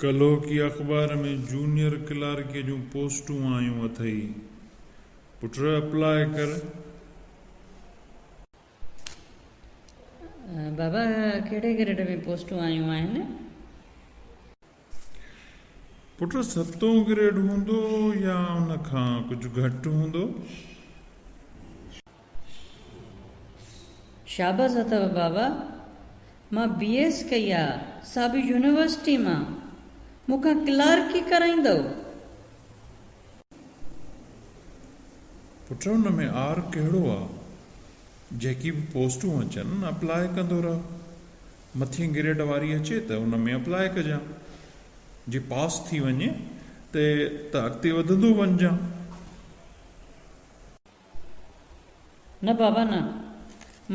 ڪلهوڪي اخبار ۾ جونيئر ڪلارڪيء جون پوسٽون آيون اٿئي. پٽ اپلاء ڪر. بابا ڪهڙي گريڊ ۾ پوسٽون آيون آهن؟ پٽ ستون گريڊ هوندو يا ان کان ڪجهه گهٽ هوندو. شابس اٿو بابا مان بي ايس ڪئي آ سا به يونيورسٽي مان مون کان ڪلارڪي ڪرائيندؤ. پٽ ان ۾ آر ڪهڙو آ جيڪي به پوسٽون اچن اپلاء ڪندو رهه مٿين گريڊ واري اچي ته ان ۾ اپلاء ڪجان جي پاس ٿي وڃي ته ته اڳتي وڌندو وڃجان. نه بابا نه،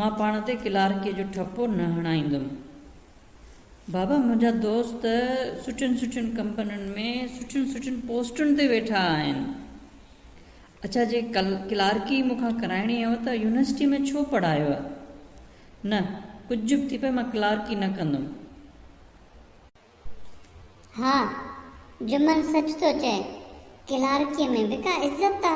مان پاڻ تي ڪلارڪيء جو ٺپو نه هڻائيندم. بابا منهنجا دوست سٺين سٺين ڪمپنين ۾ سٺين سٺين پوسٽن تي ويٺا آهن. اڇا جي ڪلارڪي مون کان ڪرائڻي هيو ته يونيورسٽيء ۾ ڇو پڙهايو؟ نه، ڪجهه به ٿي پئي مان ڪلارڪي نه ڪندم. ها، جمن سچ ٿو چئي، ڪلارڪيء ۾ به ڪا عزت آ.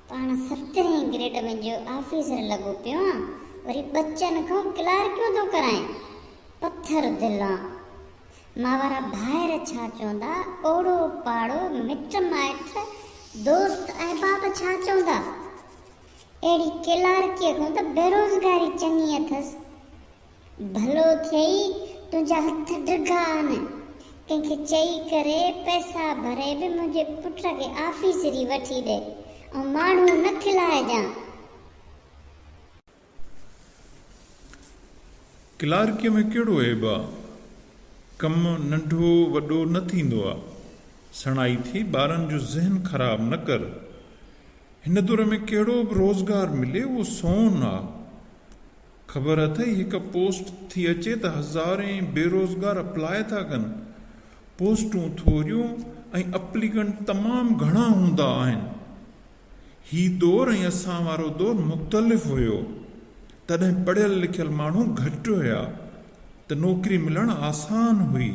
پاڻ سترهين گريڊ ۾ جو آفيسر لڳو پيو آن، وري ٻچن کان ڪلارڪيون ٿو ڪرائين. پٿر دل آن. مان وارا ڀائر ڇا چوندا، اوڙو پاڙو، مٽ مائٽ، دوست احباب ڇا چوندا؟ اهڙي ڪلارڪيء کان ته بيروزگاري چڱي اٿس. ڀلو ٿئي، تنهنجا هٿ ڊگها آهن. ڪنهن کي چئي ڪري پئسا ڀري به منهنجي پٽ کي آفيسري وٺي ڏي ۽ ماڻهو نه کلائجان. ڪلارڪيء ۾ ڪهڙو عيب آ؟ ڪم ننڍو وڏو نه ٿيندو آ. سڻائي ٿي، ٻارن جو ذهن خراب نه ڪر. هن دور ۾ ڪهڙو به روزگار ملي اهو سون آ. خبر اٿئي هڪ پوسٽ ٿي اچي ته هزارين بيروزگار اپلاء ٿا ڪن. پوسٽون ٿوريون ۽ اپليڪنٽ تمام گهڻا هوندا آهن. هي دور ۽ اسان وارو دور مختلف هيو. تڏهن پڙهيل لکيل ماڻهو گهٽ هيا ته نوڪري ملڻ آسان هئي.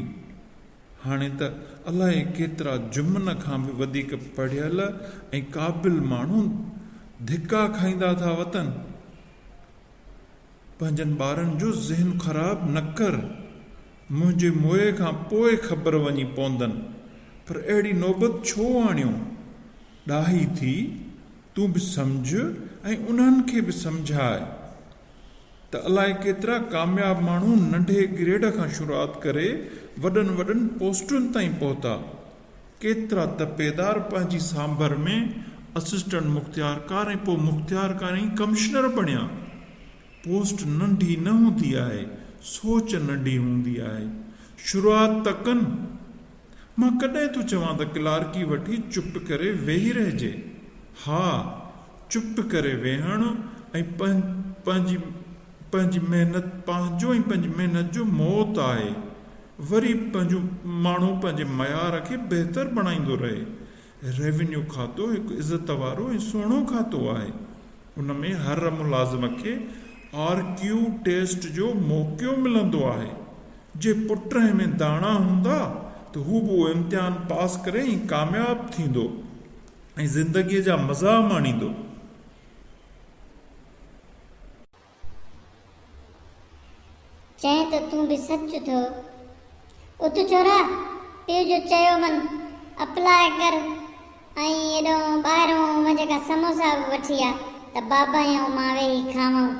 هاڻي ته الائي ڪيترا جمن کان به وڌيڪ پڙهيل ۽ قابل ماڻهو ڌڪا کائيندا ٿا وتن. پنهنجن ٻارن جو ذهن خراب نه ڪر. منهنجي موئي کان پوء خبر وڃي پوندن. پر اهڙي نوبت ڇو آڻيو؟ ڏاهي ٿي، تون به سمجهه ۽ انهن کي به سمجهاء ته الائي ڪيترا ڪامياب ماڻهو ننڍي گريڊ کان شروعات ڪري وڏن وڏن پوسٽن تائين پهتا. ڪيترا تپيدار پنهنجي سانڀر ۾ اسسٽنٽ مختيارڪار ۽ پوء مختيارڪار ۽ ڪمشنر بڻيا. پوسٽ ننڍي نه هوندي آهي، سوچ ننڍي هوندي آهي. شروعات ته ڪن. مان ڪڏهن ٿو چوان ته ڪلارڪي وٺي چپ ڪري ويهي رهجي. ها، چپ ڪري ويهڻ ۽ پنهنجي پنهنجي محنت پنهنجو ۽ پنهنجي محنت جو موت آهي. وري به پنهنجو ماڻهو پنهنجي معيار کي بهتر بڻائيندو رهي. ريونيو کاتو هڪ عزت وارو ۽ سهڻو کاتو آهي. ان ۾ هر ملازم کي آر ڪيو ٽيسٽ جو موقعو ملندو آهي. جي پٽ ۾ داڻا هوندا ته هو به اهو امتحان پاس ڪري ۽ ڪامياب ٿيندو ۽ زندگيء جا مزا ماڻيندو. چئين ته تون به سچ ٿو. اٿ ڇورا، پيء جو چيو من، اپلاء ڪر ۽ ايڏو ٻاهرون منهنجي کان سموسا به وٺي آ ته بابا ۽ مان ويهي کاوئون.